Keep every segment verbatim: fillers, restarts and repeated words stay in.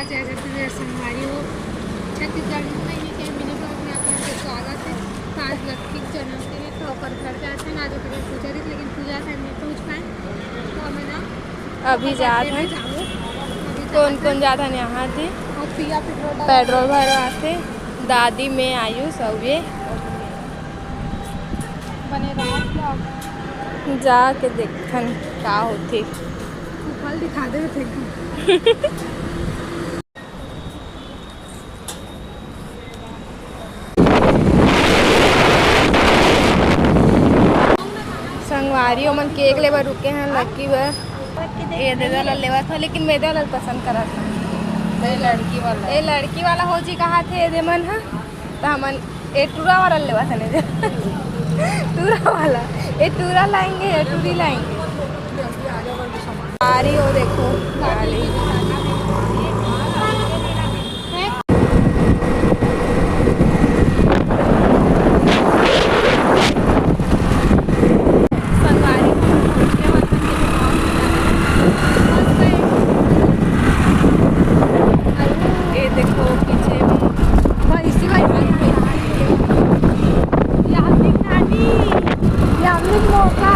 जय जय श्री संगवारी हो। छत्तीसगढ़ में महीने के मिनी ब्लॉग में आप लोग के स्वागत है। तो आज लक्की के जन्मदिन है, तो ओकर घर जात हन। आज ओकर पूजा रहिस, लेकिन पूजा time नहीं पहुँच पाए। तो हमें ना अभी ओकर जात birthday हन। में जाबो। अभी कौन जात कौन हन। जात हन? यहाँ थे और पिया पेट्रोल डाल पेट्रोल भरवाथे। दादी, मैं, आयुष अउ ये। बने रहो vlog। जाके देखथन का होथे। तू फल दिखा दे थे। संगवारी ओमन केक लेबर रुके हैं लक्की बर। ये दे वाला लेवत हो, लेकिन मैं दे वाला पसंद करत हूँ। ये लड़की वाला। ये लड़की वाला हो जी कहा थे ये दे मन ह, तो हमन ए टूरा वाला लेवत हन। टूरा वाला, ए टूरा लाएंगे या टूरी लाएंगे। गाड़ी हो देखो, गाड़ी। संगवारी हो, ये देखो पीछे में भैंसी वाली। यामिक नानी, यामिक मौका।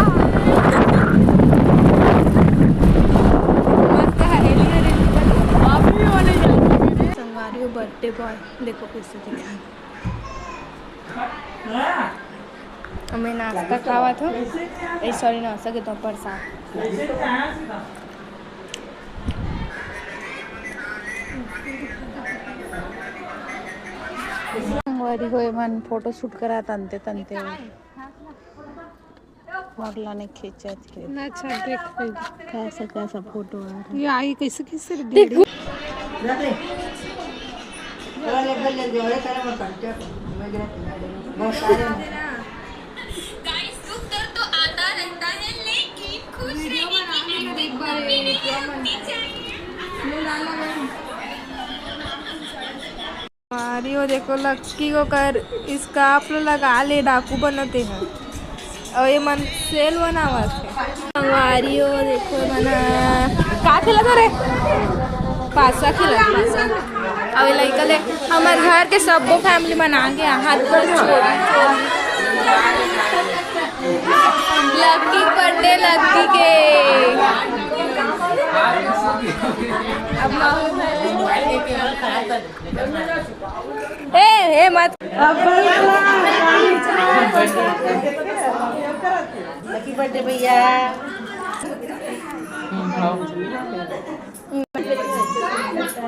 मस्त है, एलिया रे। संगवारी हो, birthday boy देखो कैसे दिखा। मैं नाश्ता खावत हूँ। ए, sorry, नाश्ता के तो प्रसाद। संगवारी हो, एमन फोटो शूट करा तनते तनते। मोर ला नहीं खींचत हे। ना, अच्छा, देख, देख। कैसा, कैसा फोटो आ रहा है। ये आई कैसे, कैसे देख। Guys, दुख दर्द तो आता रहता है, लेकिन खुश रहने की acting तो भी नहीं होनी चाहिए। अरे वो देखो, लक्की को कर scarf ला लगा ले, डाकू बनते हैं। और ये मन सेल बनावत है। संगवारी हो, देखो बना, का खेलत हो रे? पासा खेलत, पासा। अब ये लइका ले, हमर घर के सबो family मन आ गया, हाथ पर छोड़। लक्की birthday, लक्की के। अब माहौल है। ए, ए, मत। Happy birthday भैया।